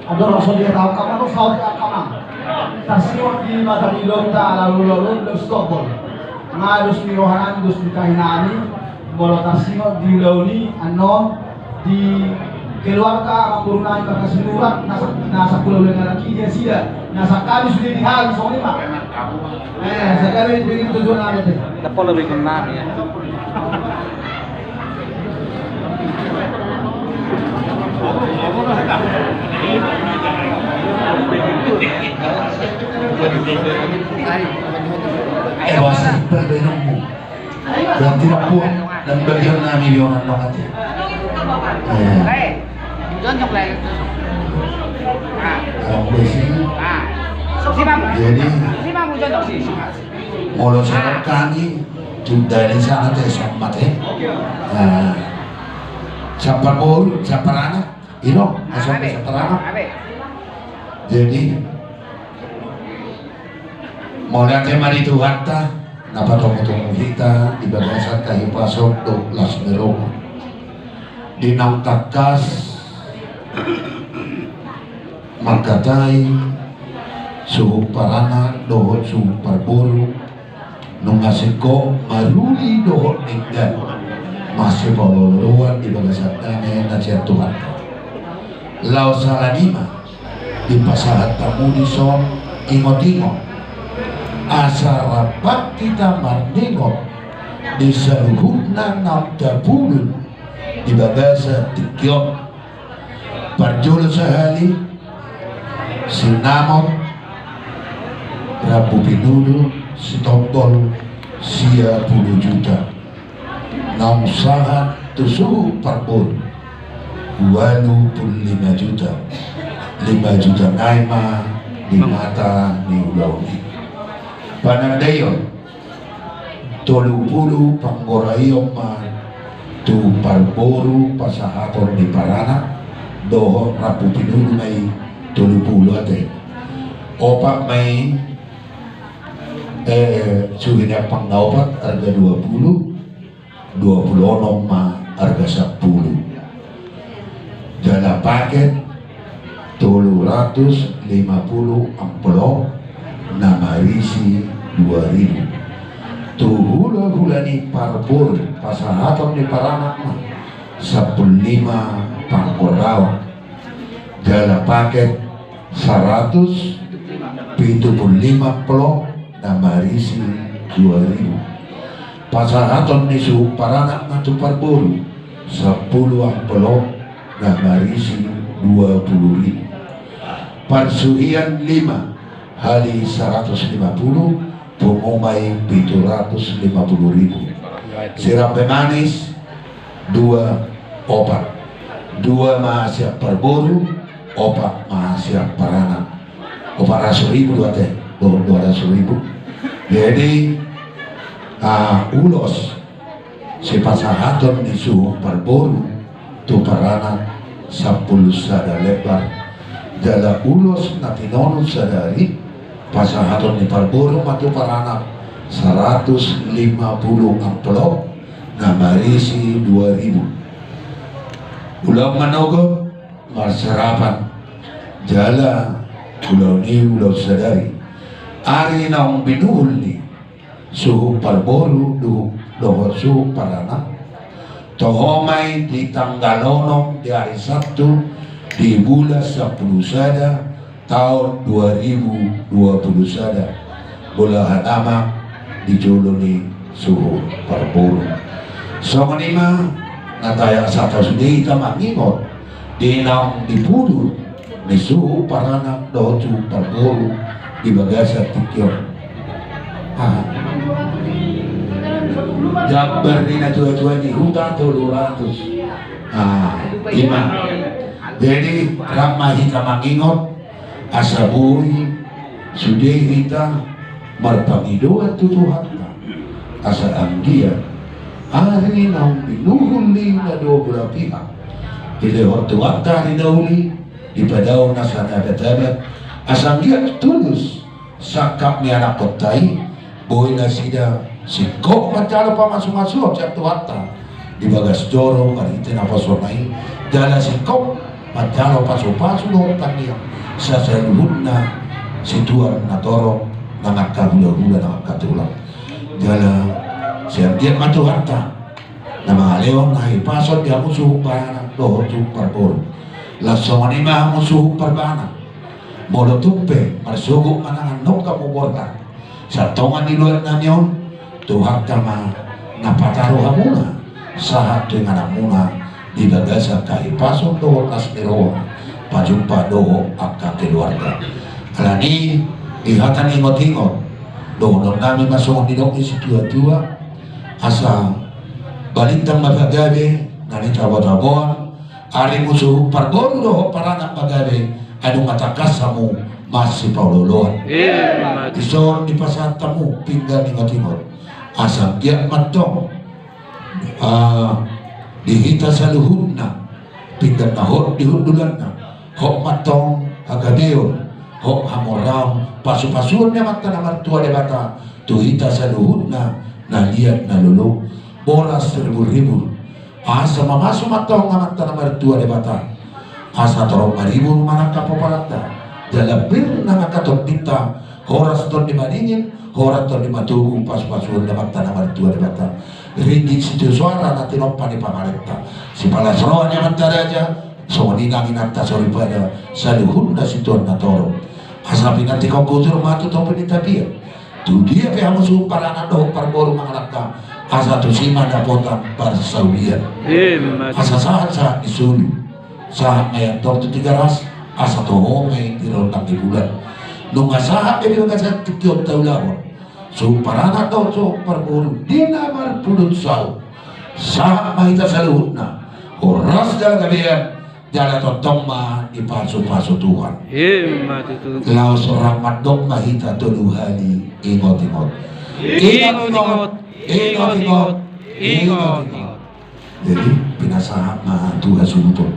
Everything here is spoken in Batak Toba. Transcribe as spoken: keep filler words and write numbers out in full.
Adong raso dia tahu kamu tuh saut kamu. Tarsongon di mata ni ulaonta ala ulaon dos tombol. Nga dos ni rohanami dos ni tahinami. Molo tarsongon di ulaon i annon di keluarga amangboru nami marga Sinurat na sa-, na sampulu lima laki dia sida na sangkami sude di hal songon i ma. Eh, sangkami di tujuan nami te. Dapat lebih kenal ya. Eh, wasi perbenongmu. Dan tidak pun dan bagian nami di orang nongati. Eh. Abang Besi. Jadi, molo sarat kami, tu dari sana te, sama te. Nah, siapa bol, siapa anak, ino, siapa anak. Jadi, mauliate ma di Tuhanta, na patomutomu hita, di bagasan hahipason dohot las ni roha. Di naung tangkas, mangkatai, suhut paranak, dohot suhut parboru, nunga singkop maruli dohot denggan, masipaolooloan di bagasan dame na sian Tuhanta. Laos ala ni ma, dipasahat hamu dison ingot-ingot. Asa rap hita marningot, di saluhutna naung tapudun, di bagasan tingki on. Parjolo sahali, sinamot, rambu pinudun, sitombol, sia pulu juta. Naung sahat tu suhut parboru, ualu pulu lima juta. Lima juta nai ma di mata ni ulaon i. Panandaion, tolu pulu panggoraion ma tu parboru pasahaton ni paranak, dohot rambu pinudun ma i tolu pulu ate. Opat ma i, eh, suhi ni ampang na opat arga dua pulu, dua pulu onom ma arga sampulu. Jala paket tolu ratus lima pulu amplop na marisi dua ribu. Tu hulahula ni parboru pasahaton ni paranak ma sampulu lima panggoraon. Jala paket saratus pitu pulu lima amplop na marisi dua ribu. Pasahaton ni suhut paranak ma tu parboru sampulu amplop na marisi dua pulu ribu. Parsuhian lima hali saratus lima pulu, pungu ma i pitu ratus lima pulu ribu. Sirambe manis dua opat. Dua ma sian parboru, opat ma sian paranak. Opat ratus ribu do ate, dua, dua ratus ribu. Jadi, ah, ulos sipasahaton ni suhut parboru tu paranak sampulu sada lembar. Jala ulos na tinonun sadari, pasahaton ni parboru ma tu paranak saratus lima pulu amplop na marisi dua ribu. Ulaon manogot, marsarapan, jala ulaon i ulaon sadari. Ari naung binuhul ni suhut parboru do-, dohot suhut paranak, toho ma i di tanggal onom di ari Sabtu di bulan sampulu sada taon dua ribu dua pulu sada. Bolahan amak di jolo ni suhut parboru. Songon i ma na tayak sata sude hita mangingot di naung dipudun ni suhut paranak dohot suhut parboru di bagasan tingki on. Ah. Jambar ni natuatua ni huta tolu ratus. Ah, i ma. Jadi, rap ma hita mangingot, asa boi sude hita marpangidoan tu Tuhanta. Asa anggiat ari naung binuhul i na dua bola pihak, dilehon Tuhanta ari na uli, dipadao nasa na abat-abat, asa anggiat tulus sangkap ni anakkonta i, boi nasida singkop manjalo pamasumasuon sian Tuhanta. di bagas joro marhite naposona i, jala singkop manjalo pasupasu dohot tangiang saluhutna situan na torop, nang angka hulahula, nang angka tulang. Jala sai anggiat ma Tuhanta na mangalehon hahipason di hamu suhut paranak dohot suhut parboru. Laos songon i ma hamu suhut parbanak, molo tung pe marsogot manang annon hamu borhat, sai tongon ni luat nami on, Tuhanta ma na pataru hamuna sahat tu ingananmuna di bagasan hahipason dohot las ni roha pajumpa dohot angka keluarga. Alani i, di hata ni ingotingot dohonon nami ma songon nidok ni situatua, asa balintang ma pagabe na nitabo-taboan, ari muse parboru dohot paranak pagabe, ai nunga tangkas hamu masipaolo-oloan. Ima tutu. Dison dipasahat hamu pinggan ingot-ingot, asa anggiat ma antong, ah, di hita saluhutna, pinggan na hot di hundulanna, hot ma antong hagabeon, hot hamoraon, pasu-pasuon ni Amanta na martua Debata tu hita saluhutna, na liat na lolo, boras ribur-ribur. Asa mamasu ma antong Amanta na martua Debata, asa torop maribur ma angka pomparanta, jala pir nang angka tondinta, horas tondi madingin, horas tondi matogu, pasu-pasuon ni Amanta na martua Debata. Ringgit sitio soara na tinompa ni pamarenta, sipalas roha ni amanta raja, songon i nang inanta soripada, saluhutna situan na torop. Asa pinantikhon hujur ma tu topi ni tapian, tu dia pe hamu suhut paranak dohot parboru mangalangka, asa tusi ma dapotan parsaulian. Ima tutu. Asa sahat-sahat ni solu, sahat ma i antong tu Tigaras, asa toho ma i di rondang ni bulan. Nunga sahat be di bagasan tingki on taulahon, suhut paranak dohot suhut parboru di na marpudun saut, sahat ma hita saluhutna horas jala gabean, jala tongtong ma dipasu-pasu Tuhan. Ima tutu. Laos rap mandok ma hita tolu hali ingot-ingot. Ingot-ingot, ingot-ingot, ingot-ingot. Jadi, pinasahat ma tu hasuhuton.